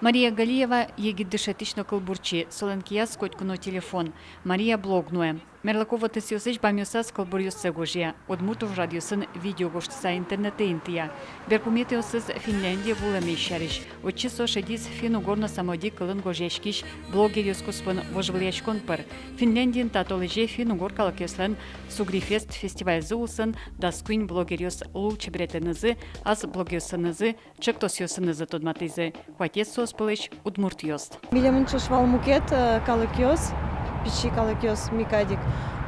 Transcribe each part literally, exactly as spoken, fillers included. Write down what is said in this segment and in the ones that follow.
Мария Галиева — егит дышетӥсь но кылбурчи, солэн кияз котьку но телефон. Мария блог нуэ. Мерлыко вотэсъёсысь бамъёсаз кылбуръёссэ гожъя, удмурт ужрадъёсын видео гожтыса интернетэ интыя. Берпуметӥосыз Финляндие вуылэмез сярысь. Отчы со шедиз финн-угор но самоди кылын гожъяськись блогеръёс куспын вожвылъяськон пыр. Финляндиын та толэзе финн-угор калыкъёслэн Сугрифест фестивальзы улсын дас куинь блогеръёс лулчеберетэнызы, ас блогъёсынызы, чектосъёсынызы тодматӥзы. Куатез соос пӧлысь удмуртъёс. Милемын ӵош вал мукет, э, калыкъёс, пичи калыкъёс ми кадь ик.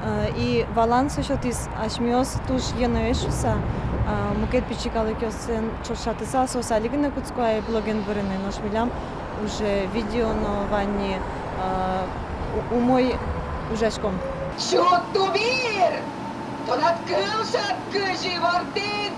Э, и валан со сётӥз, асьмеос туж йӧноесь шуыса, э, мукет пичи калыкъёсын ӵошатыса, соос али гинэ кутско ай блоген вырыны, нош милям уже видео но вань ни, э, у-, умой ужаськом. Чут тубир! Тонад кыл шат кызьы вордӥз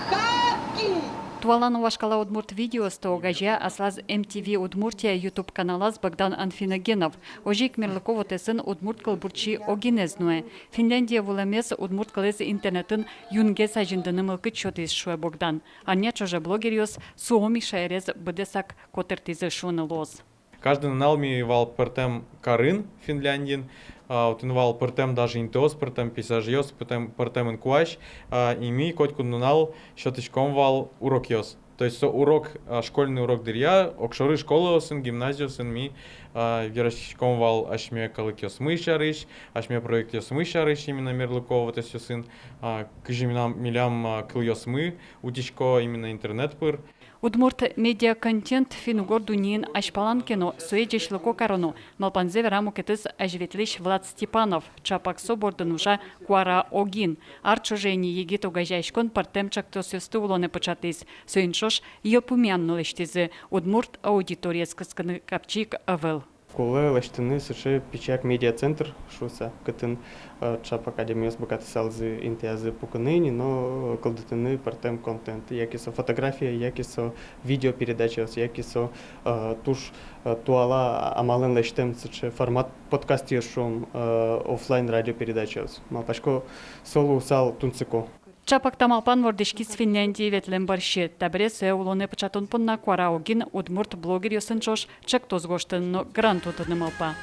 хапки! Туала но вашкала удмурт видеосты огазея аслаз М Т В Удмуртия YouTube каналаз Богдан Анфиногенов. Озьы ик мерлыко вотэсын удмурт кылбурчи огинэз нуэ. Финляндие вуылэмез удмурт кылэз интернетын юнгес азинтыны мылкыд сётӥз, шуэ Богдан. Арня ӵоже блогеръёс Суоми шаерез быдэсак котыртӥзы шуыны луоз. Каждый нунал ми вал пӧртэм карын Финляндиын, а, отын вал пӧртэм даже интыос, пӧртэм пейзажъёс, пӧртэм, пӧртэм инкуазь, а, и ми котькуд нунал сётӥськом вал урокъёс. То есть со урок, а, школьный урок дыръя, огшоры школаосын, гимназиосын ми, а, вераськиськом вал асьме калыкъёсмы сярысь, асьме проектъёсмы сярысь, именно мерлыко вотэсъёсын, а, кызьы милям, милям, а, кылъёсмы утисько именно интернет пыр. Удмурт медиаконтент финн-угор дуннеын азьпалан ке но, сое ӟечлыко кароно, малпанзэ вера мукетыз азьветлӥсь Влад Степанов. Ӵапак со бордын ужа Куара Огин. Ар ӵоже ини егит огазеяськон пӧртэм чектосъёсты улонэ пыӵатӥз. Соин ӵош йылпумъян но лэсьтӥзы, удмурт аудиториез кыскыны капчи ик ӧвӧл. Кулэ лэсьтыны сыӵе пичияк медиацентр шуыса, кытын, э, ӵапак адямиос быгатысалзы интыязы пукыны ини но, э, кылдытыны пӧртэм контент, яке со фотография, яке со видеопередачаос, яке со, э, туж, э, туала амалэн лэсьтэм сыӵе формат подкастъёс, шуом, э, офлайн радиопередачаос. Малпасько, со луысал тунсыко. Ӵапак та малпан вордӥськиз Финляндие ветлэм бӧрсьы. Табере сое улонэ пыӵатон понна Куара Огин удмурт блогеръёсын ӵош чектос гожтыны но грант утыны малпа.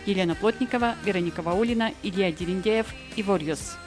Елена Плотникова, Вероника Ваулина, Илья Дерендяев, «Иворъёс».